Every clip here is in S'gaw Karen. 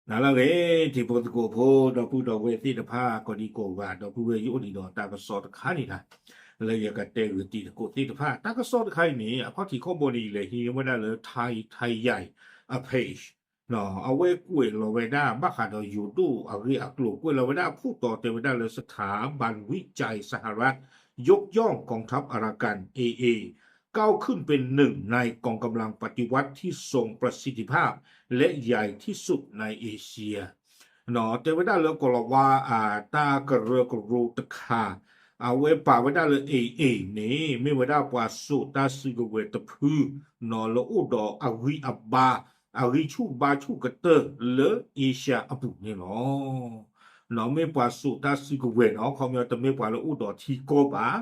နၤလၢအဂ့ၤ တံၤဖိသကိးဖိ ဒီပုၢ်ဒီဝဲၢ်သ့ၣ်တဖၣ် ကိးဒံကိးဂၤ ဒီပုၢ်ဝဲၢ်ယအိၣ်ဒံးဒီးတၢ်ကစီၣ်တခါန့ၣ်လီၤ. လၢယကတဲဂုာ်တံၤသကိးသ့ၣ်တဖၣ် တၢ်ကစီၣ်တခါအံၤန့ၣ် အခီၣ်ထံးခီၣ်ဘိန့ၣ် ယလဲၤဟံးန့ၢ်ဝဲဒၣ်လၢ Thai Thai Yai အ page အဝဲကွဲးလီၤဝဲဒၣ် ဘၣ်ဃးဒီးယိၤဒိၣ်အဂ့ၢ်အကျိၤ ကွဲးလီၤဝဲဒၣ်ခိၣ်တီတဲဝဲဒၣ်လၢ สถาบันวิจัยสหรัฐยกย่องกองทัพอารากัน เอเอ ก้าวขึ้นเป็นหนึ่งในกองกำลังปฏิวัติที่ทรงประสิทธิภาพและใหญ่ที่สุดในเอเชีย တဲဝဲဒၣ်လၢကီၢ်လီၤဝါ တၢ်ကရၢကရိတခါ အဝဲပာ်ဝဲဒၣ်လၢ AA န့ၣ် မ့ၢ်ဝဲဒၣ်ပှၤစိာ်တၢ်စုကဝဲၤတဖု လၢအိၣ်ဒီးအဂံၢ်အဘါ အဂံၢ်ဆူၣ်ဘါဆူၣ်ကတၢၢ်လၢအ့ရှါအပူၤန့ၣ်လီၤ. မ့ၢ်ပှၤစိာ်တၢ်စုကဝဲၤနီၤ ခီပညီတမ့ၢ်ပှၤလၢအိၣ်ဒီးထံကီၢ်ဘၣ်,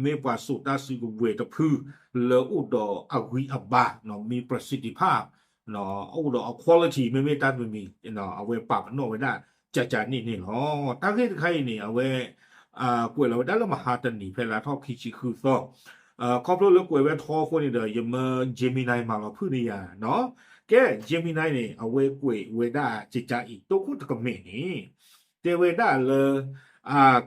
မ့ၢ်ပှၤစိာ်တၢ်စုကဝဲၤတဖု လ၁အိၣ်ဒီးအဂံၢ်အဘါ မ့ၢ် ประสิทธิภาพ အိၣ်ဒီးအ quality မ့မ့ၢ်တၢ်တမံၤမံၤ အဝဲပာ်ပနီၣ်ဝဲဒၣ် ကကန့ၣ်န့ၣ်လီၤ. တၢ်ဂ့ၢ်တခါအံၤန့ၣ် အဝဲ ကွဲးလီၤဝဲဒၣ်လၢမဟါတနံၤ ဖဲလါထီၣ်ခံဆံဃုသီ ခီဖျိလၢကွဲးဝဲထီအဃိန့ၣ်ဒီး ယမၢ Gemini မၤလီၤဖုၣ်န့ၢ်ယၤနီၤ. ကဲ Gemini န့ၣ် အဝဲကွဲးဝဲဒၣ်ကကအံၤ တိခိၣ်တကမဲာ်န့ၣ် တဲဝဲဒၣ်လၢ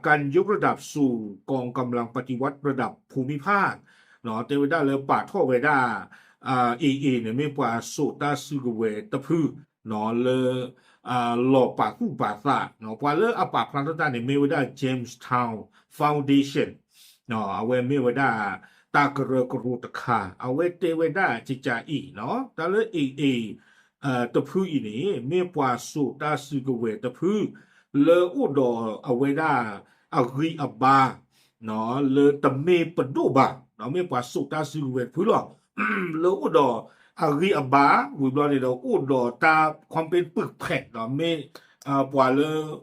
การยกระดับสู่กองกำลังปฏิวัติระดับภูมิภาค တဲဝဲဒၣ်လၢပာ်ထီၣ်ဝဲဒၣ် AA န့ၣ် မ့ၢ်ပှၤစိာ်တၢ်စုကဝဲၤတဖု လၢ လီၤပာ်သူၣ်ပာ်သး ပှၤလၢအပာ်ဖျါထီၣ်တၢ်န့ၣ် မ့ၢ်ဝဲဒၣ် Jamestown Foundation အဝဲမ့ၢ်ဝဲဒၣ် တၢ်ကရၢကရိတခါ အဝဲတဲဝဲဒၣ်ကကအံၤ တၢ်လၢ AA တဖုအံၤန့ၣ် မ့ၢ်ပှၤစိာ်တၢ်စုကဝဲၤတဖု လၢအိၣ်ဒီးအဝဲဒၣ်အဂံၢ်အဘါ လၢတမ့ၢ်ပဒိၣ်ဘၣ် မ့ၢ်ပှၤစိာ်တၢ်စုကဝဲၤတဖုလီၤ. လၢအိၣ်ဒီးအဂံၢ်အဘါ ဝံၤဘျီန့ၣ်ဒီး အိၣ်ဒီးတၢ် campaign ပူၤဖျဲး မ့ၢ်ပှၤလၢ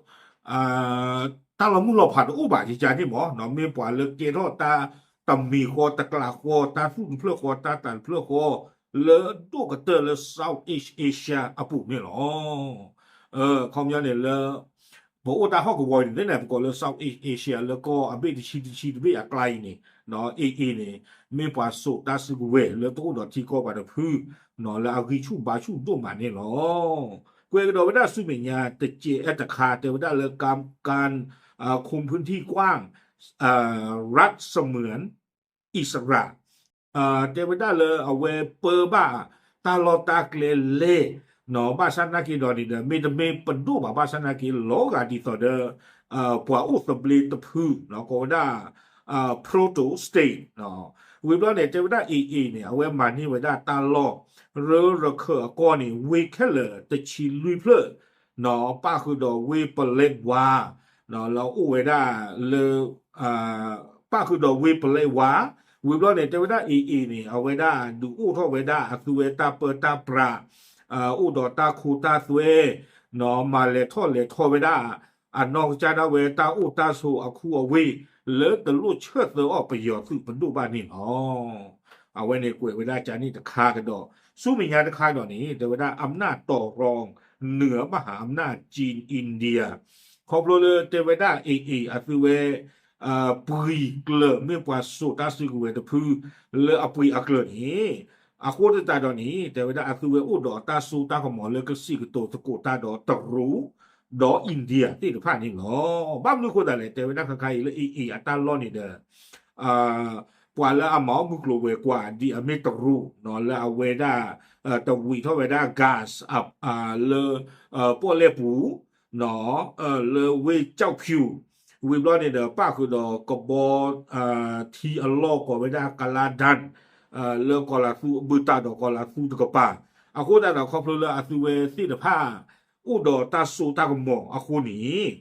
တၢ်လီၤမုၢ်လီၤဖးတအိၣ်ဘၣ် ကကန့ၣ်မ့ၢ် မ့ၢ်ပှၤလၢကဲထီၣ်တၢ်တမံၤဃီတကျးဃီ တၢ်သူၣ်တဖျၢၣ်ဃီ တၢ်တၢ်တဖျၢၣ်ဃီ လၢဒိၣ်ကတၢၢ်လၢ Southeast Asia အပူၤန့ၣ်လီၤ. ခီပညီန့ၣ်လၢ ပအိၣ်တၢ်ဟီၣ်ကဝီၤန့ၣ် သ့ၣ်န့ၣ် ပကိးလၢ Southeast Asia လၢကီၢ်အဘ့ၣ်တဆံတဆံတဘ့ၣ်အကျါအံၤန့ၣ် AA န့ၣ် မ့ၢ်ပှၤစိာ်တၢ်စုကဝဲၤလၢတအိၣ်ဒီးထံကီၢ်ဘၣ်တဖု လၢအဂံၢ်ဆူၣ်ဘါဆူၣ်ဒိၣ်မးန့ၣ်လီၤ. ကွဲးကဒီးဝဲဒၣ်ဆူမဲာ်ညါတကဲးတခါ တဲဝဲဒၣ်လၢ การ การ คุมพื้นที่กว้าง รัฐเสมือนอิสระ တဲဝဲဒၣ်လၢအဝဲပၢဘၣ်တၢ်လီၢ်တၢ်ကျဲလဲၣ် ဘၣ်ဆၣ်သနာ်က့ဒီးန့ၣ်ဒီး မ့တမ့ၢ်ပဒိၣ်ဘၣ် ဘၣ်ဆၣ်သနာ်က့ လီၤဂာ်ဒ်သိးဒီး ပှၤအိၣ်သဘျ့တဖု ကိးဝဲဒၣ် proto state ဝံၤဘျီန့ၣ် တဲဝဲဒၣ် AA န့ၣ် အဝဲမၤန့ၢ်ဝဲဒၣ်တၢ်လီၢ် ရၢရခၢၣ်အကီၢ်န့ၣ် ဝ့ၢ်ခဲလၢာ်တဆံလွံၢ်ဖျၢၣ် ပၣ်ဃုာ်ဒီးဝ့ၢ်ပလဲးဝါ လၢအအိၣ်ဝဲဒၣ်လၢ ပၣ်ဃုာ်ဒီးဝ့ၢ်ပလဲးဝါ ဝံၤဘျီန့ၣ် တဲဝဲဒၣ် AA န့ၣ် အဝဲဒၣ်ဒုးအိၣ်ထီၣ်ဝဲဒၣ်အသုဝဲတၢ်ပၢတၢ်ပြး အိၣ်ဒီးတၢ်ခိတၢ်သွဲ မၤလဲၤထီၣ်လဲၤထီဝဲဒၣ် အနီၢ်ကစၢ်ဒၣ်ဝဲတၢ်အိၣ်တၢ်ဆိးအခိအဝ့ၢ် လၢတလိၣ်ဆၢသၢအီၤပယီၤသုးပဒိၣ်ဘၣ်န့ၣ်လီၤ. အဝဲန့ၣ်ကွဲးဝဲဒၣ်ကန့ၣ်တခါကဒီး ဆူမဲာ်ညါတခါကဒီးန့ၣ် တဲဝဲဒၣ် อำนาจต่อรองเหนือมหาอำนาจจีนอินเดีย ခီဖျိလၢတဲဝဲဒၣ် AA အသုဝဲ ပှံာ်ကျၢၤ မ့ၢ်ပှၤစိာ်တၢ်စုကဝဲၤတဖု လၢအပှံာ်အကျၢၤန့ၣ် အဃိသတးဒီးန့ၣ် တဲဝဲဒၣ်အသုဝဲအိၣ်ဒီးတၢ်စိတၢ်ကမီၤလၢကစံးကတိၤသကိးတၢ်ဒီးတရူး ဒီး India သ့ၣ်တဖၣ်န့ၣ်လီၤ. ဘၣ်မနုၤအဃိသတးလဲၣ် တဲဝဲဒၣ်ခဲခါအံၤလၢ AA အတၢ်လီၢ်န့ၣ်ဒီး ပှၤလၢအမၤအီၣ်မုၢ်ကျိၤဝဲၤကွာ် ဒ်အမ့ၢ်တရူး လၢအဝဲဒၣ် တဝံးထီၣ်ဝဲဒၣ် gas လၢ ပီၣ်လဲၣ်ပူၤ လၢဝ့ၢ်ကၠီၣ်ဖၠူၣ် ဝံၤဘျီန့ၣ်ဒီး ပၣ်ဃုာ်ဒီးကဘီ ထံအလီၢ်ကိးဝဲဒၣ် ကလါဒၣ် လၢကီၤလၤသူ ဘုၣ်တၢ်ဒီးကီၤလၤသူတကပၤ အဃိသတးဒီးခီဖျိလၢအသုဝဲသ့ၣ်တဖၣ် အိၣ်ဒီးတၢ်စိတၢ်ကမီၤအဃိန့ၣ်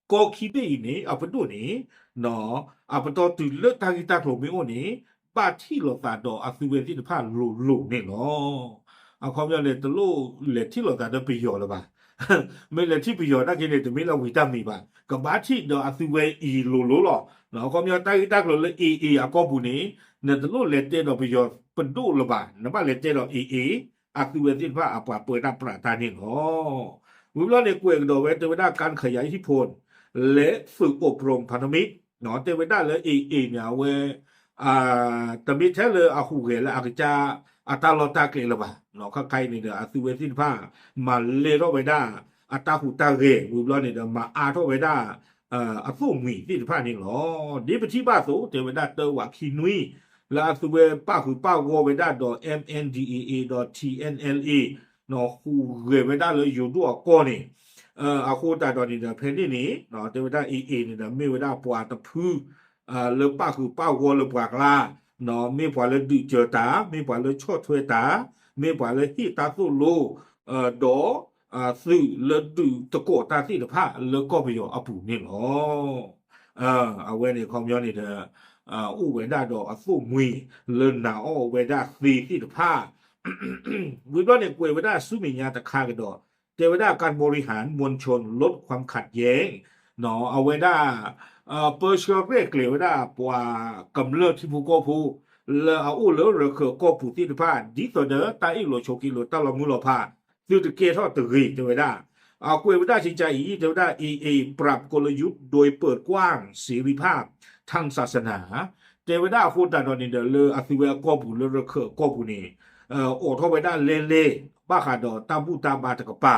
ကီၢ်ခံဘ့ၣ်အံၤန့ၣ် အပဒိၣ်န့ၣ် အပတီၢ်တုၤလၢတၢ်ဂ့ၢ်တၢ်ကျိၤမ့ၢ်အိၣ်န့ၣ် ဘၣ်ထံၣ်လိာ်သးဒီးအသုဝဲသ့ၣ်တဖၣ်လိၤလိၤန့ၣ်လီၤ. အခီပညီန့ၣ် တလိၣ်လဲၤထံၣ်လိာ်သးဒီးပယီၤလၢၤဘၣ်. မ့ၢ်လဲၤထံၣ်ပယီၤနာ်က့န့ၣ် တမ့ၢ်လၢဝံၤတၢ်မံၤဘၣ်. ကဘၣ်ထံၣ်ဒီးအသုဝဲအံၤလိၤလိၤလီၤ. အခီပညီတၢ်ဂ့ၢ်တၢ်ကျိၤလၢ AA အကီၢ်ပူၤန့ၣ် နတလိၣ်လဲၤတဲဒီးပယီၤပဒိၣ်လၢၤဘၣ်. နဘၣ်လဲၤတဲဒီး AA အသုဝဲသ့ၣ်တဖၣ်အပှၤပၢတၢ်ပြးတၢ်န့ၣ်လီၤ. ဝံၤဘျီန့ၣ် ကွဲးကဒီးဝဲတဲဝဲဒၣ် การขยายอิทธิพล และฝึกอบรมพันธมิตร တဲဝဲဒၣ်လၢ AA န့ၣ် အဝဲ တမ့ၢ်ထဲလၢအဟူးဂဲၤလၢအကစၢ် အတၢ်လီၢ်တၢ်ကျဲလၢၤဘၣ်. ခါခါအံၤန့ၣ်ဒီး အသုဝဲသ့ၣ်တဖၣ် မၤလဲၢ်ထီၣ်ဝဲဒၣ် အတၢ်ဟူးတၢ်ဂဲၤ ဝံၤဘျီန့ၣ်ဒီး မၤအါထီၣ်ဝဲဒၣ် အသိၣ်မှံၤသ့ၣ်တဖၣ်န့ၣ်လီၤ. ဒ်ပထံၣ်ဘၣ်အသိး တဲဝဲဒၣ်တၢဝးခံနွံ လၢအသုဝဲပၣ်ဃုာ်ပၣ်ဂီၢ်ဝဲဒၣ်ဒီး M N D A A ဒီး T N L A ဟူးဂဲၤဝဲဒၣ်လၢယိၤဒိၣ်အကီၢ်န့ၣ် အဃိသတးဒီးန့ၣ်ဒီး ဖဲန့ၣ်န့ၣ် တဲဝဲဒၣ် A A န့ၣ်ဒီး မ့ၢ်ဝဲဒၣ်ပှၤတဖု လၢပၣ်ဃုာ်ပၣ်ဂီၢ်လၢပှၤကျါ, မ့ၢ်ပှၤလၢဒုးစၢၤတၢ်, မ့ၢ်ပှၤလၢဆီၣ်ထွဲတၢ်, မ့ၢ်ပှၤလၢဟ့ၣ်တၢ်သိၣ်လိ ဒီး သုးလၢဒုးသကိးတၢ်သ့ၣ်တဖၣ်လၢကီၢ်ပယီၤအပူၤန့ၣ်လီၤ. အဝဲန့ၣ်ခီပညီန့ၣ်ဒီး အိၣ်ဝဲဒၣ်ဒီးအသိၣ်မှံၤလၢနာ်အီၣ်ဝဲဒၣ်သ့သ့ၣ်တဖၣ် ဝံၤဘျီန့ၣ် ကွဲးဝဲဒၣ်ဆူမဲာ်ညါတခါကဒီး တဲဝဲဒၣ် การบริหารมวลชนลดความขัดแย้ง အဝဲဒၣ် ပၢဆှၢရဲၣ်ကျဲၤဝဲဒၣ်ပှၤကမျၢၢ်ထံဖိကီၢ်ဖိ လၢအအိၣ်လၢရခၢၣ်ကီၢ်ပူၤသ့ၣ်တဖၣ် ဒ်သိးဒီးတၢ်အ့ၣ်လိာ်ဆိးက့လိာ်တၢ်လီၤမုၢ်လီၤဖး သုတကဲထီၣ်တဂ့ၤ တဲဝဲဒၣ်. အကွဲးဝဲဒၣ်စံးကါအံၤ တဲဝဲဒၣ် A A ปราบกลยุทธ์โดยเปิดกว้างเสรีภาพทางศาสนา တဲဝဲဒၣ်အဃိသတးဒီးန့ၣ်ဒီး လၢအသုဝဲအကီၢ်ပူၤလၢရခၢၣ်အကီၢ်ပူၤန့ၣ် အိးထီၣ်ဝဲဒၣ်လဲၢ်လဲၢ် ဘၣ်ဃးဒီးတၢ်ဘူၣ်တၢ်ဘါတကပၤ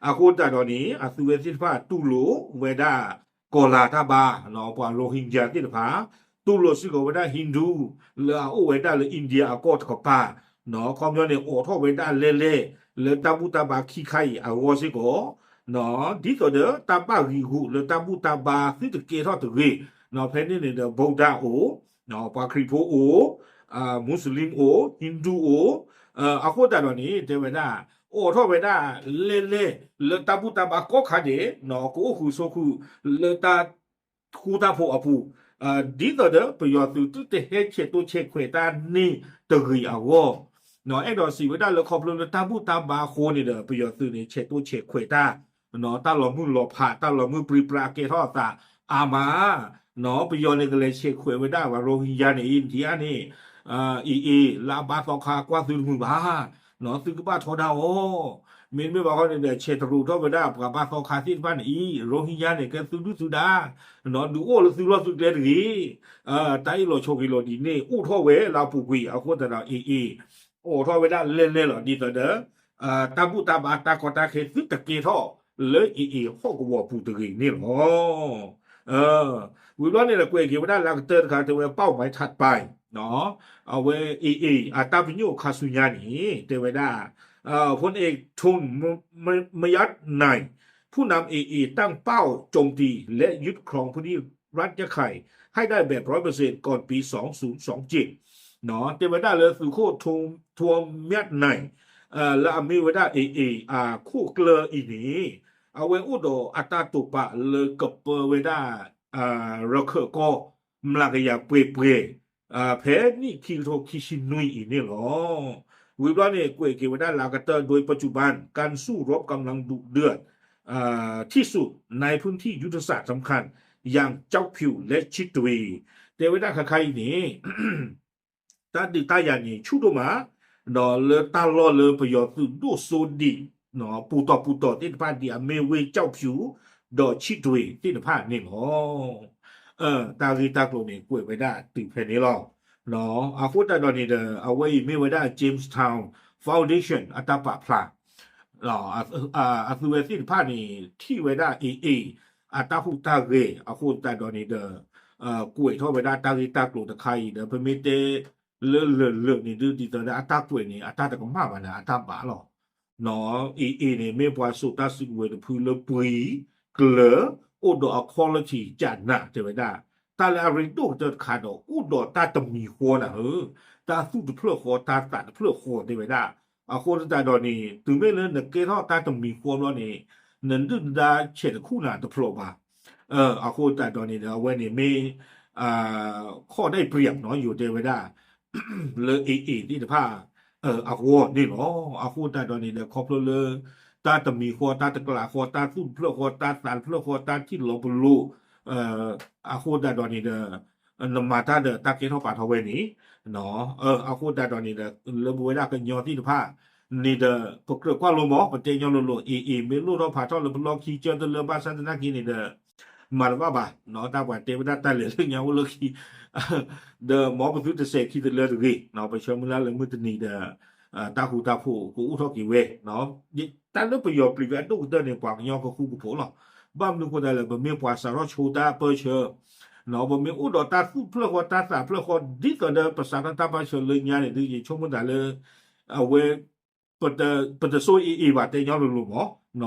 အဃိသတးဒီးန့ၣ် အသုဝဲသ့ၣ်တဖၣ်တူၢ်လိာ်ဝဲဒၣ် ကီၤလၤတၢ်ဘါ ပှၤ Rohingya သ့ၣ်တဖၣ် တူၢ်လိာ်စ့ၢ်ကီးဝဲဒၣ် Hindu လၢအအိၣ်ဝဲဒၣ်လၢ India အကီၢ်တကပၤ ခီပညီန့ၣ် အိးထီၣ်ဝဲဒၣ်လဲၢ်လဲၢ် လၢတၢ်ဘူၣ်တၢ်ဘါခံခါအံၤအဂီၢ်စ့ၢ်ကီး ဒ်သိးဒီးတၢ်ဘၣ်ဂံာ်ဂူာ်လၢတၢ်ဘူၣ်တၢ်ဘါသုတကဲထီၣ်တဂ့ၤ ဖဲန့ၣ်န့ၣ်ဒီး Buddha အိၣ် ပှၤခရံာ်ဖိအိၣ် Muslim အိၣ် Hindu အိၣ် အဃိသတးဒီးန့ၣ် တဲဝဲဒၣ် အိးထီၣ်ဝဲဒၣ်လဲၢ်လဲၢ် လၢတၢ်ဘူၣ်တၢ်ဘါကိးခါဒဲး ကအိၣ်ဃုာ်ဆိးဃုာ်လၢတၢ်ဃူတၢ်ဖိးအပူၤ ဒ်သိးဒီးပယီၤသုးသုတဟဲဆဲးတိဆဲးခွဲးတၢ်န့ၢ်တဂ့ၤအဂီၢ် အဲၣ်ဒိးစံးဝဲဒၣ်လၢခီဖျိလၢတၢ်ဘူၣ်တၢ်ဘါအဃိန့ၣ်ဒီး ပယီၤသုးန့ၣ် ဆဲးတိဆဲးခွဲးတၢ် တၢ်လီၤမုၢ်လီၤဖး တၢ်လီၤမုၢ်ပြံပြါကဲထီၣ်အသးအါမး ပယီၤန့ၣ်ကလဲၤဆဲးခွဲးဝဲဒၣ်ပှၤ Rohingya န့ၣ် India န့ၣ် အံၤအံၤ လၢအဘါသီခါကွၢ်သုတမုာ်ဘၣ် သုကဘၣ်ထီဒါအီၤ မ့တမ့ၢ်ဘၣ်ဃီန့ၣ်ဒီး ဆဲးတရူးထီၣ်ဝဲဒၣ်ပှၤဘါသီခါသ့ၣ်တဖၣ်န့ၣ်အံၤ Rohingya န့ၣ် ကဲသုဒုၣ်သုဒါ ဒုးအိၣ်လၢသုလီၢ်သုကျဲတဂ့ၤ တၢ်အ့ၣ်လိာ်ဆိးက့လိာ်ဒ်န့ၣ် အိၣ်ထီၣ်ဝဲလၢအပူၤကွံာ် အဃိသတးဒီး A A အိးထီၣ်ဝဲဒၣ်လဲၢ်လဲၢ်လီၤ ဒ်သိးဒီး တၢ်ဘူၣ်တၢ်ဘါတၢ်ကီတၢ်ခဲသုတကဲထီၣ်လၢ A A ဟီၣ်ကဝီၤပူၤတဂ့ၤန့ၣ်လီၤ. ဝံၤဘျီန့ၣ်ဒီး ကွဲးက့ၤဝဲဒၣ်လၢအကတၢၢ်တခါ တဲဝဲ เป้าหมายถัดไป အဝဲ A A အတၢ်ပညိၣ်ခါဆူညါန့ၣ် တဲဝဲဒၣ် พลเอกธง มยัตไนย ผู้นำ A A ตั้งเป้าโจมตีและยึดครองพื้นที่รัฐยะไข่ให้ได้แบบร้อยเปอร์เซ็นต์ก่อนปีสองศูนย์สองเจ็ด တဲဝဲဒၣ်လၢသုးခိၣ် ထူမၠၣ်နၢၢ် လၢအမ့ၢ်ဝဲဒၣ် A A အခိၣ်ကျၢၢ်အံၤန့ၣ် အဝဲအိၣ်ဒီးအတၢ်တိာ်ပာ်လၢကပၢဝဲဒၣ် ရခၢၣ်ကီၢ် မျးကယၤပှဲၤပှဲၤ ဖဲနံၣ်ခံကထိခံဆံနွံအံၤန့ၣ်လီၤ. ဝံၤဘျီန့ၣ် ကွဲးက့ၤဝဲဒၣ်လၢအကတၢၢ် โดยปัจจุบันการสู้รบกำลังดุเดือดที่สุดในพื้นที่ยุทธศาสตร์สำคัญอย่างเจ้าผิวและชิตรี တဲဝဲဒၣ်ခါခါအံၤန့ၣ် တၢ်ဒုးတၢ်ယၤန့ၣ် ဆူၣ်ဒိၣ်မး ဒီးလၢတၢ်လီၢ်လၢပယီၤသုးဒိၣ်စိဒံး ပူၤတီၢ်ပူၤတီၢ်သ့ၣ်တဖၣ်ဒ်အမ့ၢ်ဝ့ၢ်ကၠီၣ်ဖၠူၣ် ဒီးဆံးတွ့ၤသ့ၣ်တဖၣ်န့ၣ်လီၤ. တၢ်ဂ့ၢ်တၢ်ကျိၤန့ၣ် ကွဲးဝဲဒၣ်တုၤဖဲန့ၣ်လီၤ. အဃိသတးဒီးန့ၣ်ဒီး အဝဲအံၤမ့ၢ်ဝဲဒၣ် Jamestown Foundation အတၢ်ပာ်ဖျါ အသုဝဲသ့ၣ်တဖၣ်န့ၣ် ထံၣ်ဝဲဒၣ် A A အတၢ်ဟူးတၢ်ဂဲၤ အဃိသတးဒီးန့ၣ်ဒီး ကွဲးထီၣ်ဝဲဒၣ်တၢ်ဂ့ၢ်တၢ်ကျိၤတခါအံၤဒီး ပမ့ၢ်တဲလၢလၢာ်လၢာ်န့ၣ်ဒုး ဒ်သိးဒီးအတၢ်ကွဲးန့ၣ် အတၢ်တကမၣ်ဘၣ်န့ၣ် အတၢ်ဘၣ်လီၤ. အံၤအံၤန့ၣ် မ့ၢ်ပှၤစိာ်တၢ်စုကဝဲၤတဖုလၢပှဲၤကျၢၤ အိၣ်ဒီးအ quality ကနး တဲဝဲဒၣ် တၢ်လၢအရ့ဒိၣ်ကတၢၢ်တခါဒီး အိၣ်ဒီးတၢ်တမံၤဃီနၤဧၢ, တၢ်သူၣ်တဖျၢၣ်ဃီ တၢ်သးတဖျၢၣ်ဃီ တဲဝဲဒၣ်. အဃိသတးဒီးန့ၣ် တုၤမ့ၢ်လၢနကဲထီၣ်တၢ်တမံၤဃီဘျီန့ၣ် နဒုၣ်နဒါဆဲးတခူၣ်နၤတဖျိးဘၣ်. အဃိသတးဒီးန့ၣ်ဒီး အဝဲန့ၣ်မ့ၢ် ခီၣ်ဒၣ်ပြံးနီၤ ယိၤတဲဝဲဒၣ် လၢ A A သ့ၣ်တဖၣ် အဂီၢ်န့ၣ်လီၤ. အဃိသတးဒီးန့ၣ်ဒီး ခီဖျိလၢ တၢ်တမံၤဃီ တၢ်တကျးဃီ တၢ်သူၣ်တဖျၢၣ်ဃီ တၢ်သးတဖျၢၣ်ဃီ တၢ်ထံၣ်လီၤပလိာ် အဃိသတးဒီးန့ၣ်ဒီး နမၤတၢ်ဒီးတၢ်ကဲထီၣ်ပာ်ထီၣ်ဝဲန့ၣ် အဃိသတးဒီးန့ၣ်ဒီး လၢပဝဲဒၣ်ကညီသ့ၣ်တဖၣ်န့ၣ်ဒီး ပကြၢးကွၢ်လိမီၤ ပတဲညီလိၤလိၤ A A မ့ၢ်လိၣ်ထီၣ်ဖးထီၣ်လၢပလီၢ်ခံ ကၢတလၢဘၣ်ဆၣ်သနာ်က့န့ၣ်ဒီး မၤတဘၣ်ဘၣ်, တၢ်ပှၤတဲဝဲဒၣ်တၢ်လဲၤလၢညါအိၣ်လၢခံ, ဒီးမ်ပသုတစဲးခံတလၢတဂ့ၤ, ပဆၢမုၢ်လၢ်လၢမုၢ်တနံၤဒီး တၢ်ဃူတၢ်ဖိးကအိၣ်ထီၣ်က့ၤဝဲ, တၢ်လၢပယီၤပျံၤဝဲအဒိၣ်ကတၢၢ်န့ၣ် ပှၤကညီကဃူကဖိးလီၤ. ဘၣ်မနုၤဃိသတးလဲၣ်, ပမ့ၢ်ပှၤစးထီၣ်ဆိတၢ်ပၢဆှၢ, ပမ့ၢ်အိၣ်ဒီးတၢ်သူၣ်ဖျၢၣ်ဃီတၢ်သးဖျၢၣ်ဃီ ဒ်သိးဒီးပစးထီၣ်တၢ်ပၢဆှၢလၢညါန့ၣ်ဒုး ယဆိကမိၣ်သးလၢ အဝဲ ပတဆိ AA ဘၣ် တဲညီလိၤလိၤမ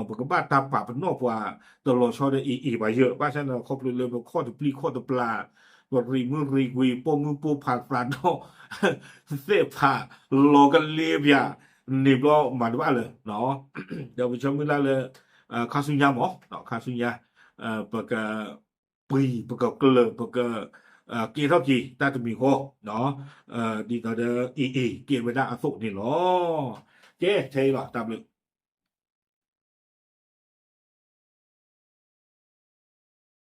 း, ပကဘၣ်တၢ်ပာ်ပနီၣ်ပှၤတလီၤဆီဒီး AA ဘၣ်ယၢၤ, ဘၣ်ဆၣ်န့ၣ် ခီဖျိလၢပခီၣ်တပျံၤခီၣ်တပျၢ်, ပရံးမုၢ်ရံးကွံာ် ပိာ်မုၣ်ပိာ်ဖးသးဒီၣ် သဲးဖးလီၤကလ့ပၠး န့ၣ်ဘျီမၤတဘၣ်လၢၤ, ဒီးပဆၢမုၢ်လၢ်လၢ ခါဆူညါမး, ခါဆူညါ ပက ပှံၤ ပကကျၢၤ ပက ကဲထီၣ်က့ၤတၢ်တမံၤဃီ, ဒ်သိးဒီး AA ကဲဝဲဒၣ်အသိးန့ၣ်လီၤ. ကဲ ထဲအံၤလီၤ တၢ်ဘျုး